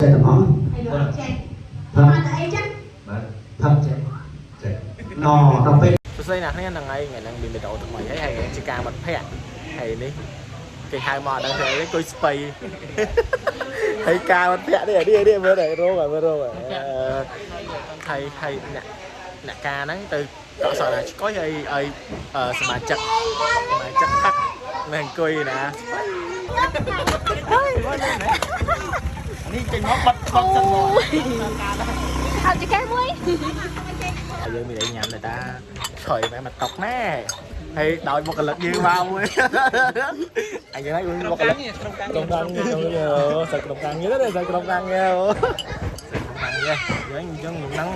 ចេះទាំងអស់ ហើយលោកអត់ចេះ ផឹក មកតែអីចឹង បាទ ផឹកចេះ ចេះ ណដល់ពេល សួស្តីអ្នកគ្នាហ្នឹងហើយថ្ងៃហ្នឹងមានវីដេអូថ្មីហើយហើយជាការមិត្តភ័ក្តិហើយនេះគេហៅមកអត់ដឹងធ្វើអីទេគុយស្បៃ ហើយការមិត្តភ័ក្តិនេះនេះនេះមើលតែរោងហើយមើលរោងហើយហើយហើយអ្នកអ្នកការហ្នឹងទៅកក់សក់ណាឆ្កុយហើយឲ្យសមាជិកសមាជិកផឹកនៅអង្គុយណាស្បៃហើយមើលនេះណានេះចេញមកបាត់បាត់សិនមក ហៅចកេះមួយ ហើយយើងមានអីញ៉ាំដែរតាឆុយមែនមកតុកណែហើយដោយបុគ្គលិកយើងមកមួយអញហ្នឹងបុគ្គលិកក្រុមការងារក្រុមការងារសាច់ក្រុមការងារទេសាច់ក្រុមការងារក្រុមការងារយើងអញ្ចឹងហ្នឹង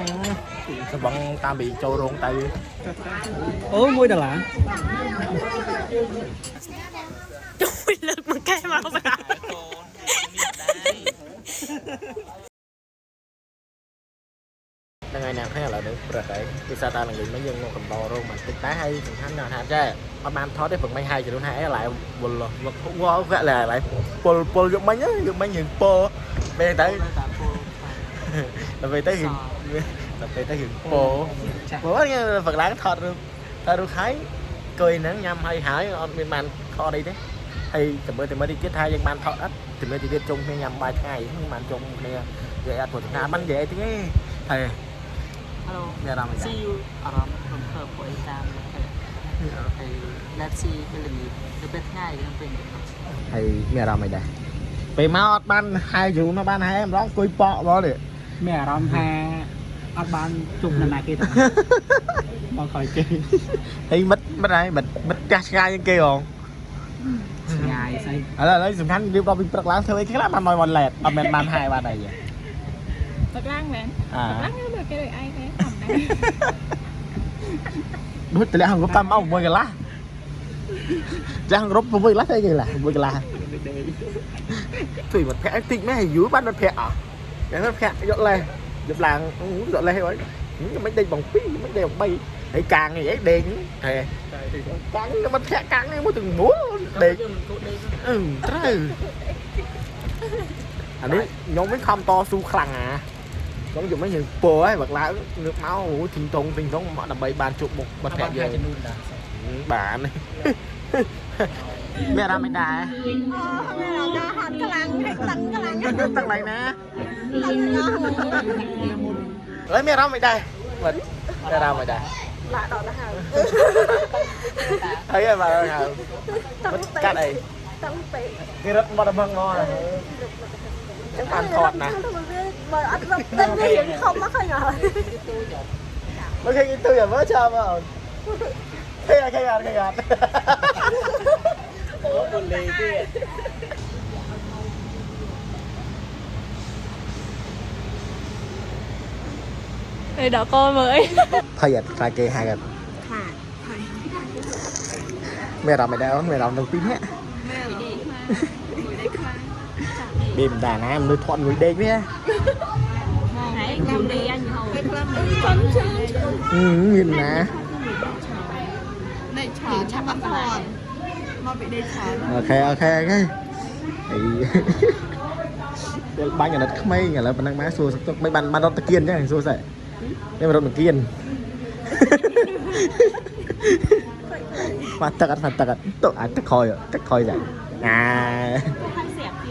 សបងតាមពីចូលរោងទៅ អូ1ដុល្លារ ជួយលើកមកកែមកបាទ ហ្នឹងហើយអ្នកគ្នាឥឡូវនេះព្រឹកហើយពិសាតាល្ងាចមិញយើងមកកំដររោងបន្តិចតែហើយសំខាន់ណាស់ថាចេះអត់បានថតទេព្រឹកមិញហើយចំនួនហើយឡើយវល់វល់វល់វ៉ាក់ឡើយពលពលយកមិញយកមិញយើងពោពេលទៅ ដល់ពេលទៅរឿងដល់ពេលទៅរឿងពោពោហ្នឹងហ្វឹកឡើងថតរូបថតរូបហើយអង្គុយហ្នឹងញ៉ាំហើយហើយអត់មានបានថតអីទេហើយតែមើលតែមើលទីទៀតថាយើងបានថតអត់តែមើលទីទៀតជុំគ្នាញ៉ាំបាយថ្ងៃហ្នឹងបានជុំគ្នានិយាយអត់ព្រោះថាបាននិយាយអីទេហើយ Hello មានអារម្មណ៍ See you អារម្មណ៍រំភើបពួកអីតាមហើយ Let's see ពេលល្ងាចទៅពេលថ្ងៃខ្ញុំពេលល្ងាច ហើយមានអារម្មណ៍អីដែរពេលមកអត់បានហែយូរមកបានហែម្ដងអង្គុយប៉ក់ហ្មងនេះ មានអារម្មណ៍ថាអត់បានជួបនរណាគេទាំងអស់មកក្រោយគេ ហើយមិត្តមិត្តហើយមិត្តមិត្តផ្ទះឆ្ងាយជាងគេហង ឆ្ងាយស្អី ឥឡូវឥឡូវសំខាន់រៀបដល់ពីព្រឹកឡើងធ្វើអីខ្លះបានមកវ៉ាន់ឡែតអត់មែនបានហែបានអីទេ ទឹកឡើងមែន អា ទឹកឡើងមើលគេដូចឯងទេធម្មតា ដូចតម្លាក់ហងតាមម៉ោង6កន្លះចាស់ងរប់6កន្លះទៅគេឡា6កន្លះជួយមិត្តភក្តិតិចមែនយូរបានមិត្តភក្តិអស់តែមិត្តភក្តិយកលេះយកឡើងយកលេះហើយមិនដេកបង2មិនដេកបង3ហើយកាងអីដេកទេកាងមិត្តភក្តិកាងមួយទាំងមូលដេកអឺត្រូវអានេះខ្ញុំវិញខំតស៊ូខ្លាំងអាខ្ញុំយំមិនយើងពោហើយបើឡើងងើបមកអូធីងតងធីងតងមកដើម្បីបានជួបមុខមិត្តភក្តិយើង ចំនួនដែរ បានមានអារម្មណ៍មិនដែរ មានអារម្មណ៍ហត់ខ្លាំងហើយតឹងខ្លាំង តឹងឡើងណា តឹងអស់ ឥឡូវមានអារម្មណ៍មិនដែរបាទមានអារម្មណ៍មិនដែរ ឡាក់ដល់ទៅហើយ ហើយហើយបាទហើយ តឹងពេក កាត់អី តឹងពេក គេរត់មកដល់មកមកចឹងបានថតណា បើអត់រត់ទៅវារៀងខំមកឃើញអត់ មកឃើញគេទូយ៉ាងមើលចាំមកឃើញអត់ឃើញអត់ឃើញអត់ អូបុលេទៀត ពេលដល់កូនមើលអី ភ័យអត់ខ្លាចគេហៅអត់ ខ្លាច មានអារម្មណ៍មិនដែរអូនមានអារម្មណ៍ទាំងពីរនាក់ប៊ីមតាណាមនុស្សធាត់ងុយដេកវា ហើយកម្មរីអញហូ អឺមានណា ដេកច្រើនឆាប់អត់ថតមកពីដេកច្រើន អូខេអូខេអូខេអីពេលបាញ់អាណិតក្មេងឥឡូវប៉ុណ្ណឹងមកសួរសុខទុក្ខមិនបានបានរត់តាគៀនចឹងសួរស្អីនេះរត់តាគៀន បាត់ទឹកអត់បាត់ទឹកអត់ទឹកអាចទឹកក្រោយទឹកក្រោយចាអា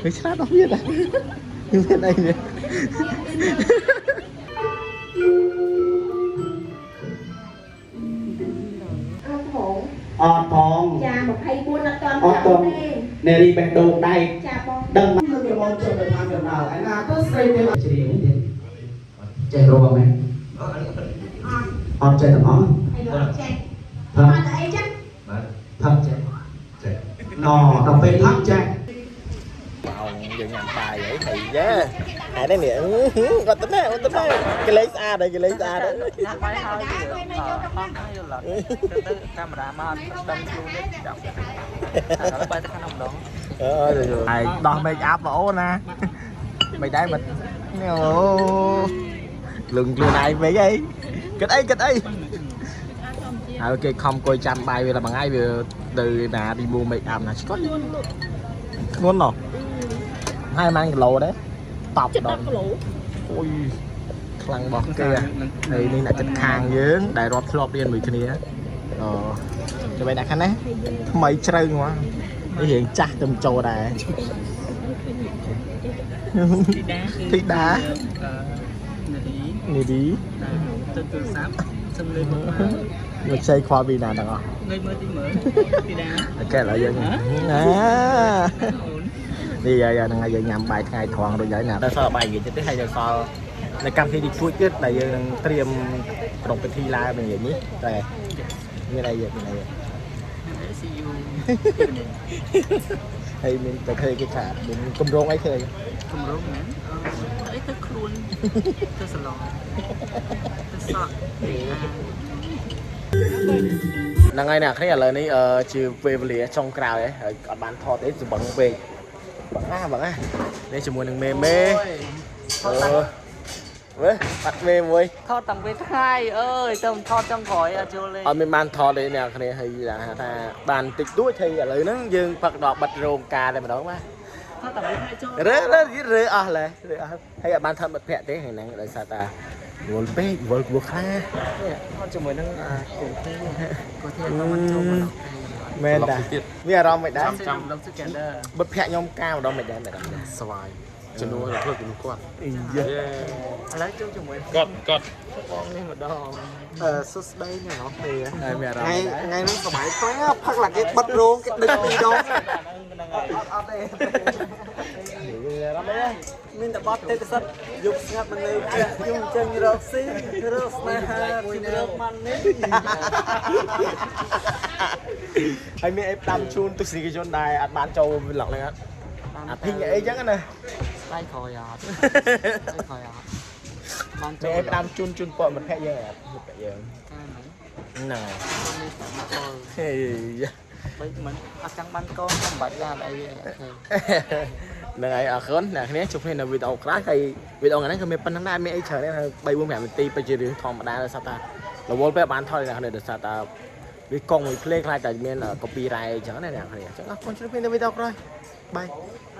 វាឆ្លាតដល់វាដែរមានអីទេ អត់ផង អត់ផង ចា24អត់ត អត់ត ទេ នារីបេះដូងដែក ចាបង ដឹងមកគឺបងចូលទៅតាមដំណើរឯណាទៅស្រីទេច្រៀងទេចេះរំហ៎អត់ចេះទាំងអស់ ហើយលោកអត់ចេះ ផឹក មកតែអីចឹង បាទ ផឹកចេះ ចេះ ណដល់ពេលផឹកចេះ បងយើងញ៉ាំបាយអីហើយយេហើយនេះនេះគាត់ទៅណែគាត់ទៅណែគេលេងស្អាតហើយគេលេងស្អាតហើយ ញ៉ាំបាយហើយអស់ហើយឡើយទៅកាមេរ៉ាមកដឹងខ្លួននេះចាប់តែបាយទៅខាងនោះម្ដង អឺហើយដោះ make up មកអូនណាមិនដែរមិននេះអូលឹងខ្លួនឯងវិញអីគិតអីគិតអីហើយគេខំអង្គុយចាំបាយវាដល់មួយថ្ងៃវាទៅណា remove make up ណាឆ្កត់ធ្ងន់ណោះហើយប៉ុន្មានគីឡូដែរ តប់ ចិត្ត ដល់ 10គីឡូ អូយខ្លាំងរបស់គេហើយនេះអ្នកចិត្តខាងយើងដែលរាប់ធ្លាប់រៀនមួយគ្នាអូចាំបែរដាក់ខាងនេះថ្មីជ្រៅហ្មងនេះរៀងចាស់ទៅចូលដែរ ធីតា ធីតា នារី នេះឌី ទៅទូរស័ព្ទសំលេងមក មកចៃខ្វល់ពីណាទាំងអស់ ងើយមើលទីមើលធីតា OK ឥឡូវយើងណា អូន នេះយ៉ាហ្នឹងហើយយើងញ៉ាំបាយថ្ងៃត្រង់រួចហើយណាតែសល់បាយនិយាយទៀតទេហើយដល់សល់នៅកម្មវិធីទីជួចទៀតដែលយើងនឹងត្រៀមក្នុងពិធីឡើងនិយាយនេះតែមានអីទៀតមានអីទៀត See you. ហើយមានតែឃើញគេថាមានកម្រងអីឃើញ កម្រងមែនអីទៅខ្លួនទៅសឡងទៅសក់ ហ្នឹងហើយអ្នកគ្នាឥឡូវនេះអឺជាពេលវេលាចុងក្រោយហើយអត់បានថតទេសម្បឹងពេកបងណាបងណានេះជាមួយនឹងមេមេអឺវេបាត់មេមួយ ថតតាំងពេលថ្ងៃអើយទៅថតចុងក្រោយអត់យល់ទេ អត់មានបានថតទេអ្នកគ្នាហើយថាបានតិចតួចហើយឥឡូវហ្នឹងយើងផឹកដល់បិទរោងការតែម្ដងបាទ ថតតាំងពេលថ្ងៃចូល រើរើរើអស់ឡើយរើអស់ហើយអត់បានថតមិត្តភក្តិទេហ្នឹងដោយសារតាវល់ពេកវល់គួរខ្លះ ថតជាមួយនឹងគូទេគូទេទៅមិនចូលមក មែនតាមានអារម្មណ៍មិនដែរ ចាំឡុក together មិត្តភក្តិខ្ញុំការម្ដងមិនដែរមិនដែរ ស្វាយជំនួសដល់ធ្វើជំនួសគាត់ អីយ៉ា ឥឡូវចូលជាមួយ គាត់គាត់ បងនេះម្ដង អឺសួស្តីអ្នកនរគ្នា ហើយមានអារម្ម ថ្ងៃ ណ៍ ថ្ងៃហ្នឹងសម័យខ្លាំងណាស់ផឹកឡាគេបិទរោងគេដេញពីរដង ហ្នឹងហើយ អត់អត់ទេ មានអារម្មណ៍ដែរ មានតែបត់ទេប្រសិទ្ធយប់ស្ងាត់មិននៅផ្ទះខ្ញុំចេញរកស៊ីរកស្នេហាខ្ញុំរកម៉ាន់នេះ ហើយមានអីផ្ដាំជូនទស្សនិកជនដែរអត់បានចូលវិឡុកហ្នឹងអត់អាភីងអីចឹងណា ស្ដាយក្រោយអត់ស្ដាយក្រោយអត់បាន មានអីផ្ដាំជូនជូនពកមិត្តភក្តិយើងអត់មិត្តភក្តិយើងហ្នឹងហើយហេ បីមិនអត់ចង់បានកូនមិនបាច់ឡានអីទេ ហ្នឹងហើយអរគុណអ្នកគ្នាជួបគ្នានៅវីដេអូក្រោយហើយវីដេអូថ្ងៃហ្នឹងក៏មានប៉ុណ្្នឹងដែរមានអីច្រើនទេ3 4 5នាទីទៅជារឿងធម្មតាដោយសារតារវល់ពេលបានថតអ្នកគ្នាដោយសារតាវាកង់មួយភ្លេខ្លាចតែមាន copyright អញ្ចឹងណាអ្នកគ្នាអញ្ចឹងអរគុណជួបគ្នានៅវីដេអូក្រោយបាយ។